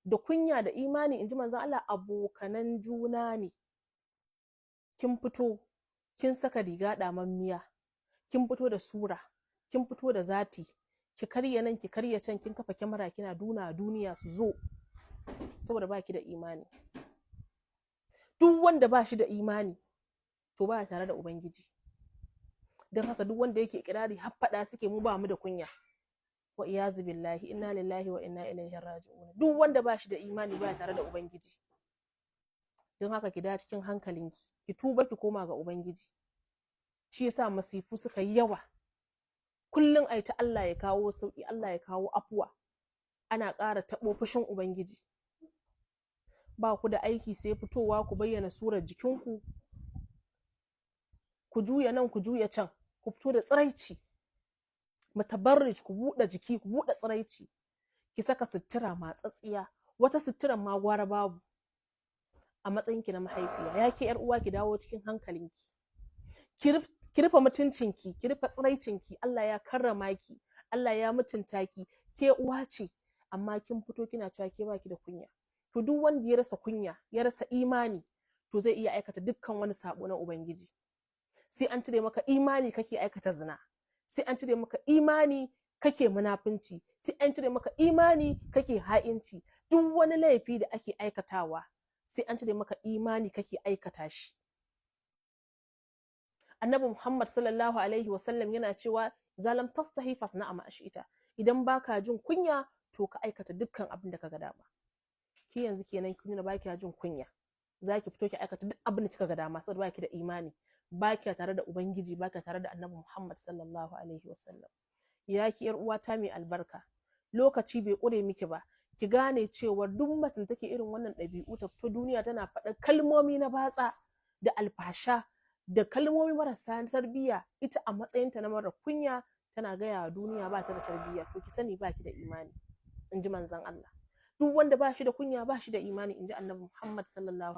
Da kunya da imani, inji manzon Allah, abokanan juna ne. Kin fito kin saka riga ɗamammiya, kin fito da sura, kin fito da zati, ki karya nan, ki karya can, kin kafa kyamara kina nuna duniya su zo, saboda baki da imani. Duk wanda ba shi da imani, to baya tare da Ubangiji. Don haka duk wanda yake ikirari, har faɗa suke, "Mu ba mu da kunya," wa iyazu billahi, inna lillahi wa inna ilaihi raji'un. Duk wanda ba shi da imani baya tare da Ubangiji. Don haka ki da cikin hankalinki, ki tuba, ki koma ga Ubangiji. Shi yasa masifu suka yi yawa. Kullum ai ta Allah ya kawo sauki, Allah ya kawo afuwa, ana ƙara taɓo fushin Ubangiji. Ba ku da aiki sai fitowa ku bayyana surar jikinku, ku juya nan, ku juya can, ku fito da tsiraici mutabarrij, ku buɗe jiki, ku buɗe tsiraici, ki saka sutura matsatsiya, wata suturan ma gwara babu. A matsayinki na mahaifiya, ya ke 'yar uwa, ki dawo cikin hankalinki, ki rufe mutuncinki, ki rufe tsiraicinki. Allah ya karrama ki, Allah ya mutunta ki, ke uwa ce, amma kin fito kina cewa ke baki da kunya. To duk wanda ya rasa kunya, ya rasa imani, to zai iya aikata dukkan wani sabo na Ubangiji. Sai an cire maka imani kake aikata zina, sai an cire maka imani kake munafunci, sai an cire maka imani kake ha'inci. Duk wani laifi da ake aikatawa, sai an cire maka imani kake aikata shi. Annabi Muhammad sallallahu alaihi wasallam yana cewa, "Idza lam tastahi fasna ma shi'ita." Idan baka jin kunya, to ka aikata dukkan abin da kaga dama. Ki yanzu kenan kin nuna baki jin kunya, zaki fito ki aikata duk abin da kika ga dama, saboda baki da imani, baki tare da Ubangiji, baki tare da Annabi Muhammad sallallahu alaihi wasallam. Ya ki yar uwata mai albarka, lokaci bai kure miki ba. Ki gane cewa duk macen take irin wannan ɗabi'u, ta fito duniya tana faɗa kalmomi na batsa da alfasha da kalmomi marasa tarbiyya, ita a matsayinta na mara kunya tana gaya wa duniya ba ta da tarbiyya, to ki sani baki da imani, in ji manzon Allah. Duk wanda ba shi da kunya, ba shi da imani, in ji Annabi Muhammad sallallahu